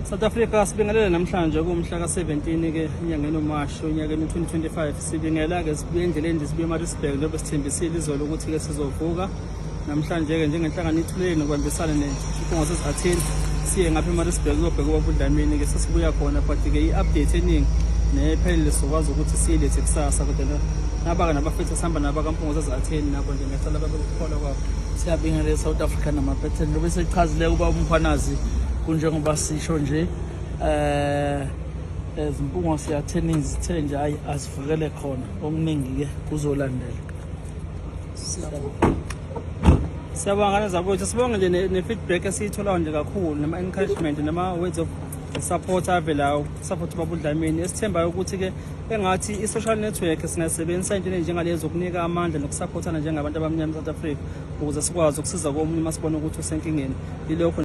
South Africa, sibingelele namhlanje kumhla ka-17 ke enyangeni uMashi onyakeni 2025. Sibingela ke sibuye endleleni nje, sibuye eMaritzburg njengoba sithembisile izolo ukuthi ke sizovuka namhlanje ke njengenhlangano ithuleni nokubambisana neMpungose Attorneys, siye ngapha eMaritzburg kuyobheka ubaba uDlamini ke. Sesibuya khona, but ke i-update eningi nephelele sizokwazi ukuthi siyilethe kusasa, kodwa nabaka nabafethu sihamba nabo kaMpungose Attorneys nabo nje ngiyacela babe ukukholwa kwabo. Siyabingelela South Africa namaphetheni njengoba sechazile ukuba uMkhwanazi kunjengoba sisho nje eziMpungose Attorneys zithe nje hayi, asivukele khona, okuningi ke kuzolandela. Siyabonga ngane zakwethu, sibonge nje ne-feedback esiyitholayo nje kakhulu, nama-encouragement, nama-words of support avelayo, support baba uDlamini, esithembayo ukuthi-ke engathi i-social network singayisebenzisa entweni enjengalezo ukunika amandla nokusupportana njengabantu abamnyama e-South Africa ukuze sikwazi ukusiza komunye uma sibona ukuthi usenkingeni. Yilokho.